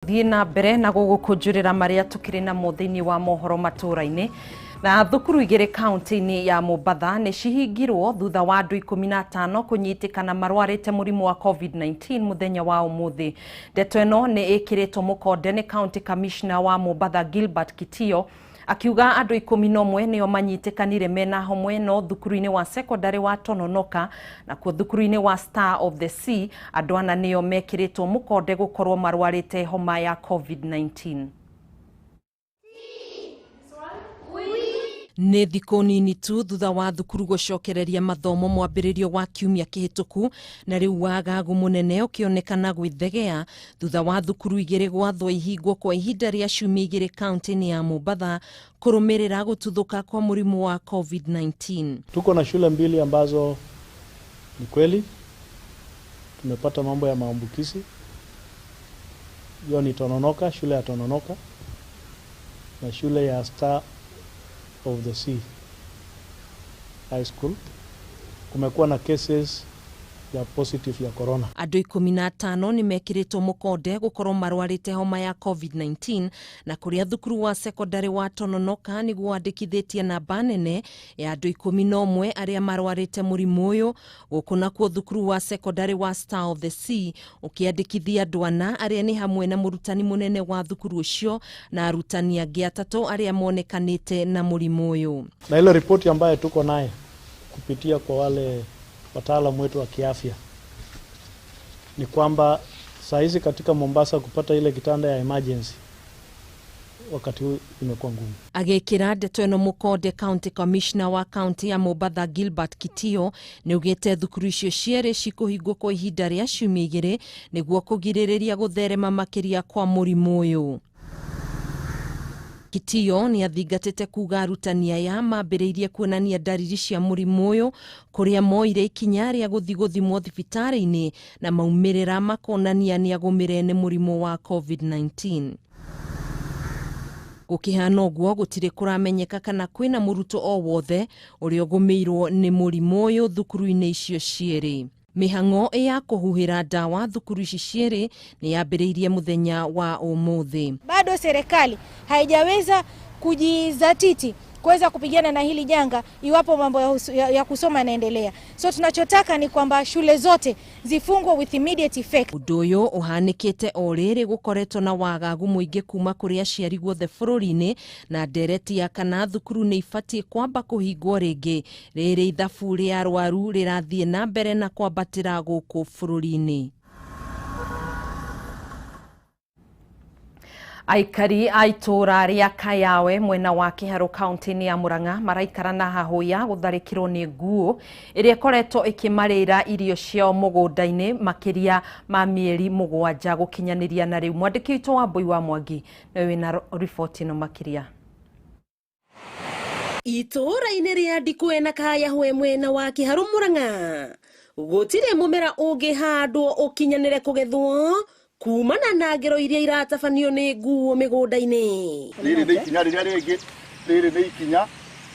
Thiĩ na mbere na gũgũkũnjũrĩra marĩa tũkĩrĩ namo thĩinĩ wa mohoro matũra-inĩ. Na thukuru igĩrĩ kaunti-inĩ ya Mombatha nĩ cihingirwo thutha wa andũ 15 kũnyitĩkana marwarĩte mũrimũ wa COVID-19 mũthenya wa ũmũthĩ. Ndeto ĩno nĩ ĩkĩrĩtwo mũkonde nĩ County Commissioner wa Mombatha Gilbert Kitio, akiuga andũ 11 nĩo manyitĩkanire mena homa ĩno thukuru-inĩ wa secondary wa Tononoka, nakuo thukuru-inĩ wa Star of the Sea andũ 4 nĩo mekĩrĩtwo mũkonde gũkorwo marwarĩte homa ya COVID-19. Nĩ thikũ nini tu thutha wa thukuru gũcokereria mathomo mwambĩrĩrio wa kiumia kĩhĩtũku, na rĩu wagagu mũnene ũkĩonekana gwĩthegea thutha wa thukuru igĩrĩ gwathwo ihingwo kwa ihinda rĩa ciumia 2 kaunti-inĩ ya Mombatha kũrũmĩrĩra gũtuthũka kwa mũrimũ wa COVID-19. Tuko na shule mbili ambazo ni kweli tumepata mambo ya maambukizi. Hiyo ni Tononoka, shule ya Tononoka na shule ya Star of the Sea High School. Kumekuwa na cases ya positive ya corona. Andũ 15 nĩ mekĩrĩtwo mũkonde gũkorwo marwarĩte homa ya COVID-19, na kũrĩa thukuru wa secondary wa Tononoka nĩguo wandĩkithĩtie namba nene ya andũ 11 arĩa marwarĩte mũrimũ ũyũ. Gũkũ nakuo thukuru wa secondary wa Star of the Sea ũkĩandĩkithia andũ 4 arĩa nĩ hamwe na mũrutani mũnene wa thukuru ũcio na arutani angĩ 3 arĩa monekanĩte na mũrimũ ũyũ. Na ile ripoti ambayo tuko naye kupitia kwa wale wataalamu wetu wa kiafya ni kwamba saa hizi katika Mombasa kupata ile kitanda ya emergency wakati huu imekuwa ngumu. Agĩkĩra ndeto ĩno mũkonde, County Commissioner wa kaunti ya Mombatha Gilbert Kitio nĩaugĩte thukuru icio cierĩ cikũhingwo kwa ihinda rĩa ciumia 2 nĩguo kũgirĩrĩria gũtherema makĩria kwa mũrimũ ũyũ. Kitio nĩ athingatĩte kuga arutani aya mambĩrĩirie kuonania ndariri cia mũrimũ ũyũ kũrĩa moire ikinya rĩa gũthiĩ gũthimwo thibitarĩ-inĩ na maumĩrĩra makonania nĩ agũmĩre nĩ mũrimũ wa COVID-19. Gũkĩhana ũguo gũtirĩ kũramenyeka kana kwĩna mũrutwo o wothe ũrĩa ũgũmĩirwo nĩ mũrimũ ũyũ thukuru-inĩ icio cierĩ. Mĩhang'o ya kũhuhĩra ndawa thukuru ici cierĩ nĩ yambĩrĩirie mũthenya wa ũmũthĩ. Bado serikali haijaweza kujizatiti kuweza kupigana na hili janga iwapo mambo ya kusoma yanaendelea. So tunachotaka ni kwamba shule zote zifungwe with immediate effect. Ũndũ ũyũ ũhanĩkĩte o rĩrĩ gũkoretwo na wagagu mũingĩ kuma kũrĩ aciari guothe bũrũri-inĩ, na ndereti ya kana thukuru nĩ ibatiĩ kwamba kũhingwo rĩngĩ rĩrĩ ithabu rĩa arwaru rĩrathiĩ na mbere na kwambatĩra gũkũ bũrũri-inĩ. Aikari a itũũra rĩa Kayawe mwena wa Kĩharũ kaunti-inĩ ya Murang'a maraikara na hahũya gũtharĩkĩrwo nĩ nguũ ĩrĩa ĩkoretwo ĩkĩmarĩra irio ciao mũgũnda-inĩ makĩria ma mĩeri 7 gũkinyanĩria na rĩu. Mwandĩki witũ wa Mbui wa Mwangi nĩwe wĩna riboti ĩno makĩria. Itũũra-inĩ rĩa Ndikwe na Kayahwe mwena wa Kĩharũ Murang'a gũtirĩ mũmera ũngĩhandwo ũkinyanĩre kũgethwo kumana na ngero iria iratabanio nĩ nguo mĩgũnda-inĩ. Rĩrĩ nĩ ikinya rĩrĩa rĩngĩ, rĩrĩ nĩ ikinya,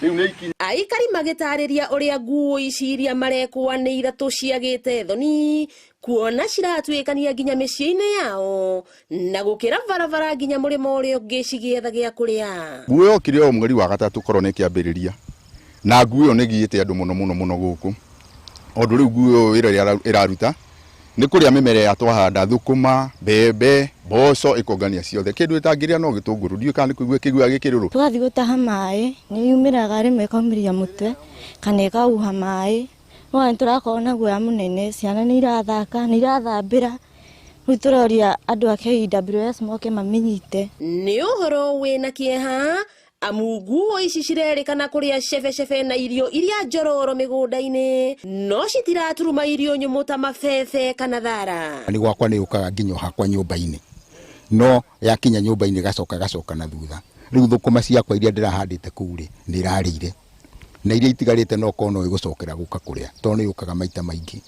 rĩu nĩ ikinya. Aikari magĩtarĩria ũrĩa nguo ici iria marekwa nĩ ithatũ ciagĩte thoni kuona ciratuĩkania nginya mĩciĩ-inĩ yao na gũkĩra barabara nginya mũrĩmo ũrĩa ũngĩ cigĩetha gĩa kũrĩa. Nguo yokire o mweri wa gatatũ korona ĩkĩambĩrĩria, na nguo ĩyo nĩ ĩgiĩte andũ mũno mũno mũno gũkũ. Tondũ rĩu nguo ĩyo wĩra ũrĩa ĩraruta nĩ kũrĩa mĩmera ĩrĩa twahanda, thũkũma, mbembe, mboco, ĩkongania ciothe. Kĩndũ ĩtangĩrĩa no gĩtũngũrũ, ndiũĩ kana nĩ kũigua kĩiguaga gĩkĩrũrũ. Twathiĩ gũtaha maĩ, nĩ yumĩraga rĩmwe ĩkaumĩria mũtwe kana ĩkauha maĩ. Nĩ tũrakorwo na guoya mũnene, ciana nĩ irathaka, nĩ irathambĩra. Rĩu tũroria andũ a KWS moke mamĩnyite. Nĩ ũhoro wĩna kĩeha amu nguo ici cirerĩkana kũrĩa cebecebe na irio iria njororo mĩgũnda-inĩ no citiraturuma irio nyũmũ ta mabebe kana thara. Nĩ gwakwa nĩ yũkaga nginya o hakwa nyũmba-inĩ, no yakinya nyũmba-inĩ ĩgacoka na thutha. Rĩu thũkũma ciakwa iria ndĩrahandĩte kũu rĩ, nĩ ĩrarĩire, na iria itigarĩte no korwo no ĩgũcokera gũka kũrĩa tondũ nĩ yũkaga maita maingĩ.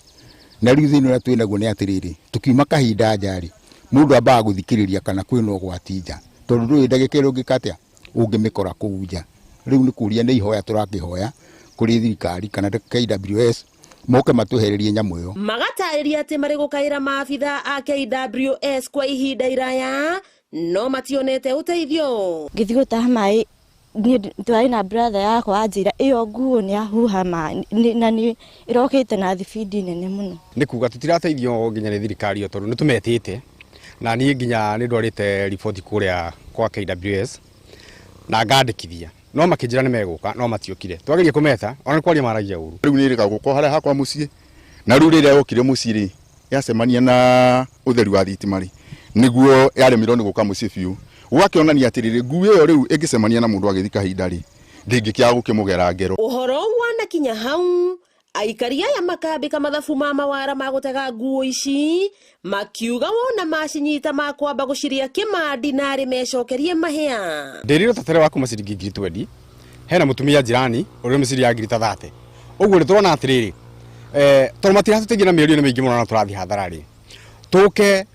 Na rĩu thĩna ũrĩa twĩnaguo nĩ atĩrĩrĩ, tũkiuma kahinda nja rĩ, mũndũ ambaga gũthikĩrĩria kana kwĩna ũgwati nja, tondũ ndũĩ ndagĩka ĩrĩa ũngĩka atĩa ũngĩmĩkora kũu nja. Rĩu nĩ kũria nĩ ihoya tũrakĩhoya kũrĩ thirikari kana KWS Moke matwehererie nyamũ ĩyo. Magatarĩria atĩ marĩ gũkaĩra maabitha a KWS kwa ihinda iraya no mationete ũteithio. Ngĩthiĩ gũtaha maĩ niĩ twarĩ na brother yakwa anjĩra ĩyo nguo nĩ yahuha maĩ na nĩ ĩrokĩte na thibindi nene mũno. Nĩ kuga tũtirateithio nginya nĩ thirikari tondũ nĩ tũmetĩte na niĩ nginya nĩ ndwarĩte riboti kũrĩa kwa KWS na ngandĩkithia no makĩnjĩra nĩ megũka no matiokire. Twageria kũmeta ona nĩ kwaria maragia ũru. Rĩu nĩ ĩrĩga gũka harĩa hakwa mũciĩ na rĩu rĩrĩa yokire mũciĩ rĩ yacemania na ũtheru wa thitima rĩ nĩguo yaremirwo nĩ gũka mũciĩ biũ. Gũgakĩonania atĩrĩrĩ ngui ĩyo rĩu ĩngĩcemania na mũndũ agĩthiĩ kahinda rĩ ndĩngĩkĩaga gũkĩmũgera ngero. Ũhoro wanakinya hau aikari aya makambĩka mathabu ma mawara ma gũtega nguo ici makiuga wona macinyita makwamba gũciria kĩmandi narĩ mecokerie mahĩa. Ndĩrĩrwo tatere wa kuma ciringi ngiri 20 hena mũtumia jirani ũrĩa mĩciria ya ngiri ta 30 ũguo nĩ tũrona atĩrĩrĩ tondũ matiratũteithia na mĩario nĩ mĩingĩ mũno na tũrathiĩ hathara rĩ tũke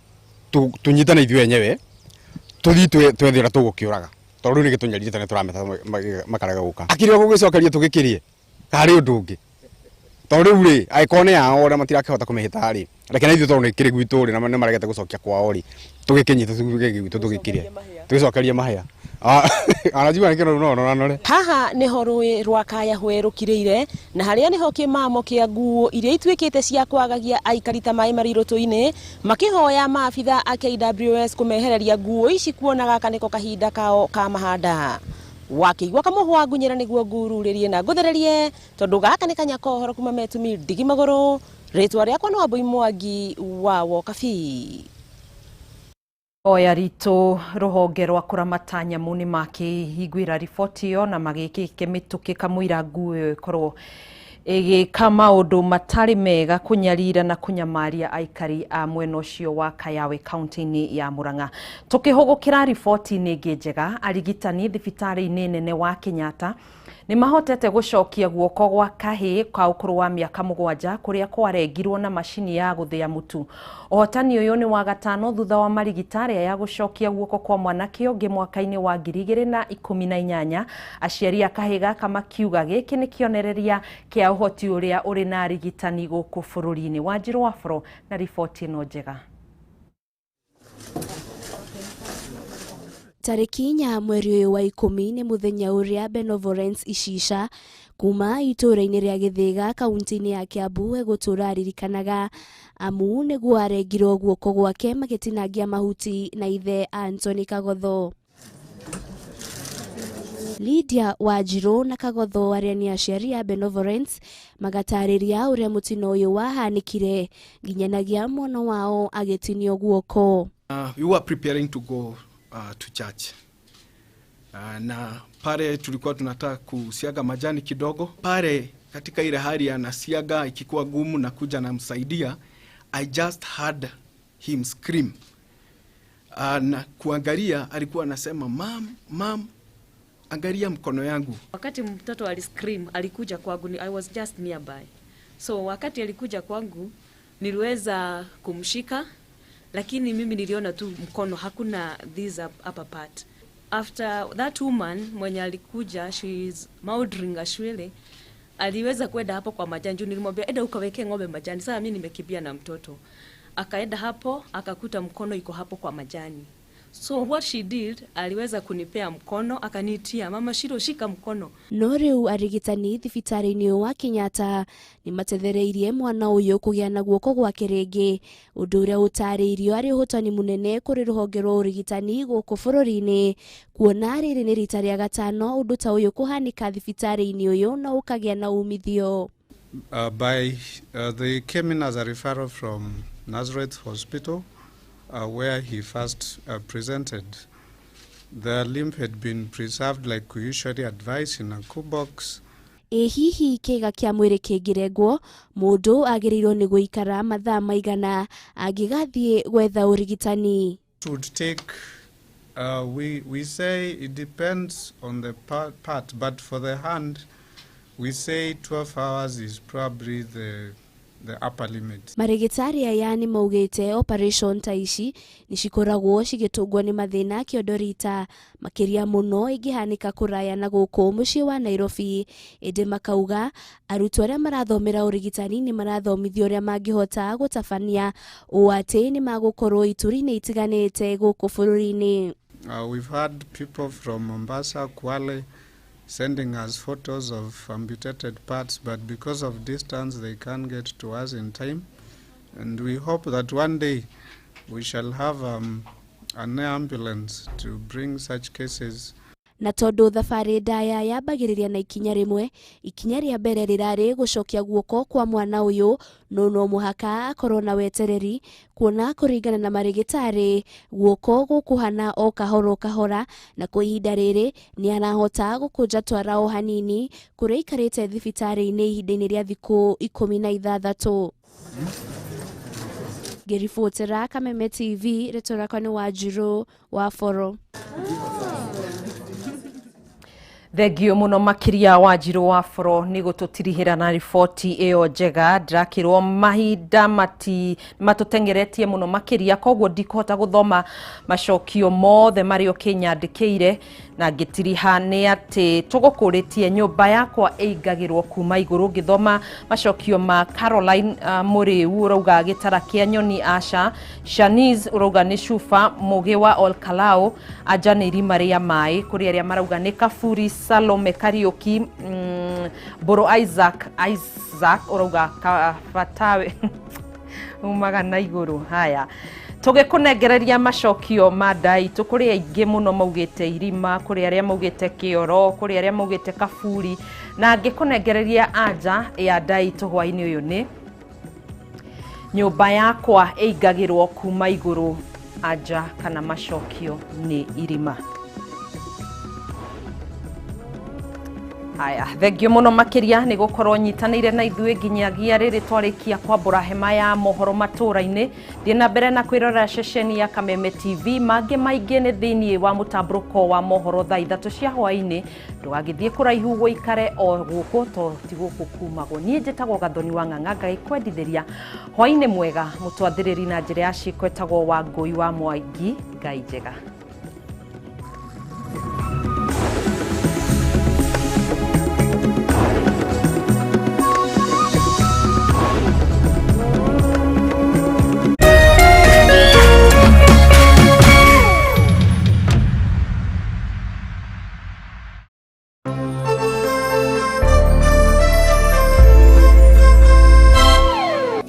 tũnyitane ithuĩ enyewe tũthiĩ twethe ũrĩa tũgũkĩũraga tondũ rĩu nĩ gĩtũnyarire nĩ tũrameta makarega gũka akĩrĩ gũgĩcokeria tũgĩkĩrie karĩ ũndũ ũngĩ tondũ rĩu rĩ angĩkorwo nĩ yao ũrĩa matirakĩhota kũmĩhĩta rĩ reke na ithuĩ tondũ nĩ kĩrĩ gwitũ rĩ na nĩ maregete gũcokia kwao rĩ tũgĩkĩnyite tũgĩkĩ gwitũ tũgĩkĩrie tũgĩcokerie mahĩa anajua nĩ kĩno no no nore. Haha nĩho rũĩ rwa Kayahwe rũkirĩire na harĩa nĩho kĩmamo kĩa nguo iria ituĩkĩte cia kwagagia aikari ta maĩ marĩ irũtũ-inĩ makĩhoya maabitha a KWS kũmehereria nguo ici kuona gaka nĩko kahinda kao ka mahanda. Wakĩigua kamũhwa ngunyĩra nĩguo ngururĩrie na ngũthererie tondũ gaka nĩ kanya kohoro kuma metumi ndigi magũrũ. Rĩtwa rĩakwa nĩ Wambui Mwangi wa Wokabi. Oya ritũ rũhonge rwa kũramata nyamũ nĩ makĩhingũra riboti ĩyo na magĩkĩke mĩtũkĩ kamũira nguo ĩyo ĩkorwo ĩgĩka maũndũ matarĩ mega kũnyarira na kũnyamaria aikari a mwena ũcio wa Kayawe kaunti-inĩ ya Murang'a. Tũkĩhũgũkĩra riboti-inĩ ĩngĩ njega, arigitani thibitarĩ-inĩ nene wa Kenyatta nĩ mahotete gũcokia guoko gwa kahĩĩ ka ũkũrũ wa mĩaka 7 kũrĩa kwarengirwo na macini ya gũthĩa mũtu. Ũhotani ũyũ nĩ wa gatano thutha wa marigitarĩ ya gũcokia guoko kwa mwanake ũngĩ mwaka-inĩ wa 2018. Aciari a kahĩĩ gaka makiuga gĩkĩ nĩ kĩonereria kĩa ũhoti ũrĩa ũrĩ na arigitani gũkũ bũrũri-inĩ. Wanjirũ Wafro na riboti ĩno njega. Tarĩki 4 mweri ũyũ wa 10 nĩ mũthenya ũrĩa Benevolence Icisha kuma itũũra-inĩ rĩa Gĩthĩga kaunti-inĩ ya Kiambu egũtũũra aririkanaga amu nĩguo arengirwo guoko gwake magĩtinangia mahuti na ithe Anthony Kagotho. Lydia Wanjirũ na Kagotho arĩa nĩ aciari a Benevolence magatarĩria ũrĩa mũtino ũyũ wahanĩkire nginyanagia mwana wao agĩtinio guoko. We were preparing to go to church. Na pale tulikuwa tunataka kusiaga majani kidogo. Pale katika ile hali anasiaga ikikuwa gumu na kuja namsaidia, I just heard him scream. Na kuangalia alikuwa anasema mam, mam, angalia mkono yangu. Wakati mtoto aliscream alikuja kwangu, I was just nearby. So wakati alikuja kwangu niliweza kumshika, lakini mimi niliona tu mkono, hakuna this upper part. After that woman mwenye alikuja, she is Maudringa Ashwele, aliweza kwenda hapo kwa majani. Nilimwambia enda ukaweke ng'ombe majani. Sasa mimi nimekimbia na mtoto. Akaenda hapo akakuta mkono iko hapo kwa majani. So what she did, aliweza kunipea mkono, akanitia, mama Shiro shika mkono. No rĩu arigitani thibitarĩ-inĩ wa Kenyatta nĩ matethereirie mwana ũyũ kũgĩa na guoko gwake rĩngĩ, ũndũ ũrĩa ũtarĩirio arĩ ũhotani mũnene kũrĩ rũhonge rwa ũrigitani gũkũ bũrũri-inĩ, kuona rĩrĩ nĩ rita rĩa gatano ũndũ ta ũyũ kũhanĩka thibitarĩ-inĩ ũyũ na ũkagĩa na umithio. They came in as a referral from Nazareth Hospital, where he first presented. The limb had been preserved like we usually advise in a cool box. Ĩ hihi kĩga kĩa mwĩrĩ kĩngĩrengwo mũndũ agĩrĩirwo nĩ gũikara mathaa maigana angĩgathiĩ gwetha ũrigitani? It would take, we say it depends on the part, but for the hand, we say 12 hours is probably the the upper limit. Marĩgĩtarĩ aya nĩ maugĩte operation ta ici nĩ cikoragwo cigĩtũngwo nĩ mathĩna kĩondo rita makĩria mũno ĩngĩhanĩka kũraya na gũkũ mũciĩ wa Nairobi, ĩndĩ makauga arutwo arĩa marathomera ũrigitani nĩ marathomithio ũrĩa mangĩhota gũtabania ũũ atĩ nĩ magũkorwo ituri-inĩ itiganĩte gũkũ bũrũri-inĩ. We've had people from Mombasa, Kwale, sending us photos of amputated parts, but because of distance they can't get to us in time. And we hope that one day we shall have an ambulance to bring such cases. Na tondu thabarĩ ndaya yambagĩrĩria na ikinya rĩmwe, ikinya rĩa mbere rĩrarĩ gũcokia guoko kwa mwana ũyũ, no no mũhaka akorwo na wetereri kuona kũringana na marĩgĩtarĩ guoko gũkũhana o kahora kahora, na kwa ihinda rĩrĩ nĩ arahota gũkũnja twara o hanini kũrĩa aikarĩte thibitarĩ-inĩ ihinda-inĩ rĩa thikũ 16. Ngĩribotera Kameme TV, rĩtwa rĩakwa nĩ Wanjirũ wa Boro. Thengio muno makiria Wanjirũ wa Boro nĩ gũtũtirihĩra na riboti ĩyo njega. Ndĩrakĩrwo mahinda matũteng'eretie mũno makĩria, koguo ndikũhota gũthoma macokio mothe marĩa ũkĩnyandĩkĩire, na ngĩtiriha nĩ atĩ tũgũkũrĩtie nyũmba yakwa ĩingagĩrwo kuma igũrũ. Ngĩthoma macokio ma Caroline Mũrĩu ũrauga gĩtara kĩa nyoni Asha, Shanice ũrauga nĩ cuba, Mũgĩ wa Olkalao anja nĩ irima rĩa maĩ, kũrĩ arĩa marauga nĩ kaburi, Salome Kariuki, Mbũrũ Isaac ũrauga kabatawe umaga na igũrũ. Haya, tũgĩkũnengereria macokio ma ndai tũ, kũrĩ aingĩ mũno maugĩte irima, kũrĩ arĩa maugĩte kĩoro, kũrĩ arĩa maugĩte kaburi, na ngĩkũnengereria anja ya ndai tũ hwaĩ-inĩ ũyũ nĩ nyũmba yakwa ĩingagĩrwo kuma igũrũ, anja kana macokio nĩ irima. Haya, thengio mũno makĩria nĩ gũkorwo nyitanĩire na ithuĩ nginyagia rĩrĩ twarĩkia kwambũra hema ya mohoro matũra-inĩ. Thiĩ na mbere na kwĩrorera ceceni ya Kameme TV, mangĩ maingĩ nĩ thĩiniĩ wa mũtambũrũko wa mohoro thaa 3 cia hwaĩ-inĩ. Ndũgagĩthiĩ kũraihu, gũikare o gũkũ to ti gũkũ kumagwo. Niĩ njĩtagwo Gathoni wa Ng'ang'a, ngagĩkwendithĩria hwaĩ-inĩ mwega. Mũtwathĩrĩri na njĩra ya ciĩko etagwo Wangũi wa Mwangi. Ngai njega.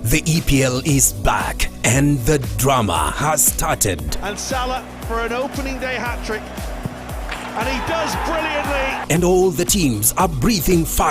The EPL is back and the drama has started. And Salah for an opening day hat-trick. And he does brilliantly. And all the teams are breathing fire.